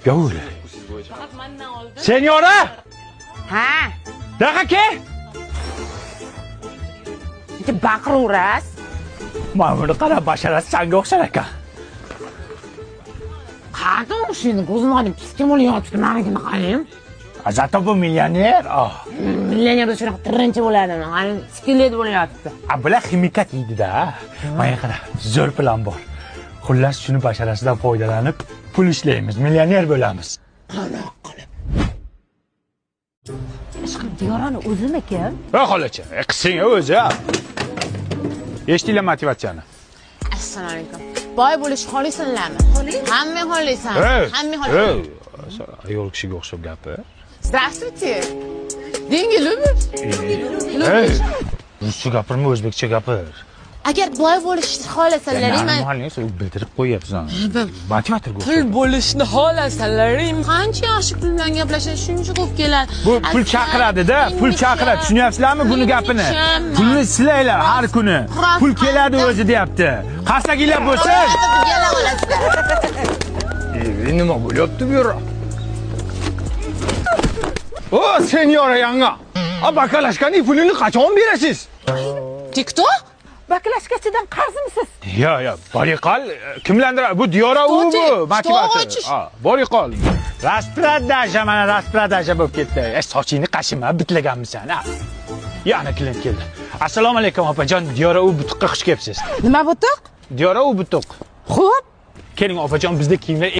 Gavul. Senyora! Ha, Daqa ke! bitta baqiraverasiz. Mana buni qara, basharasi sanga o'xshar ekan. Qayerdan o'xshaydi? Ko'zim qarang, piskim bo'lib yotibdi, manikini qarang. Зато bu millioner. Oh. Millionerda shunaqa tirinchi bo'ladimi? Qarang, skelet bo'lib yotibdi. A bular ximikat yeydi-da. Mana qara, zo'r plan bor. Xullas, shuni basharasidan foydalanib pul ishlaymiz, millioner bo'lamiz. Qanaqa qilib? Ishqilib Diyorani o'zimikin? Va xolacha, qilsang o'zi. Eshitdinglar motivatsiyani. Assalomu alaykum. Boy bo'lishni xohlaysizlarmi? Hamma xohlaysan. Hamma xohlaysan. Ayol kishiga o'xshab gapir. Здравствуйте. Деньги любишь? Ey, ruscha gapirma, o'zbekcha gapir. Agar boy bo'lishni xohlasalaring, man Нормально, sen bildirib qo'yyapsan. Motivatorga pul bo'lishni xohlasalaring, qancha yaxshi pul bilan gaplashadi, shuncha ko'p keladi. Bu pul chaqiradida, pul chaqiradi. Tushunyapsizlarmi buni gapini? Pulni silanglar har kuni. Pul keladi o'zi deyapti. Qarsakinglar bo'lsin. Kela olasizlar. Nima bo'lyapti bu yerda? O, senyora yanga. A bakalashkaning pulini qachon berasiz? Ты кто? Baklashkachidan qarzmisiz? Yo, yo, boriqol, kimlardir bu Diyora u bu motivator. Ha, boriqol. Распродажа, mana распродажа bo'lib ketdi. E, sochingni qashima, bitlaganmisan, ha? Yana klient keldi. Assalomu alaykum opajon, Diyora u butuqqa xush kelibsiz. Nima butuq? Diyora u butuq. Xo'p. Keling opajon, bizda kiyimlar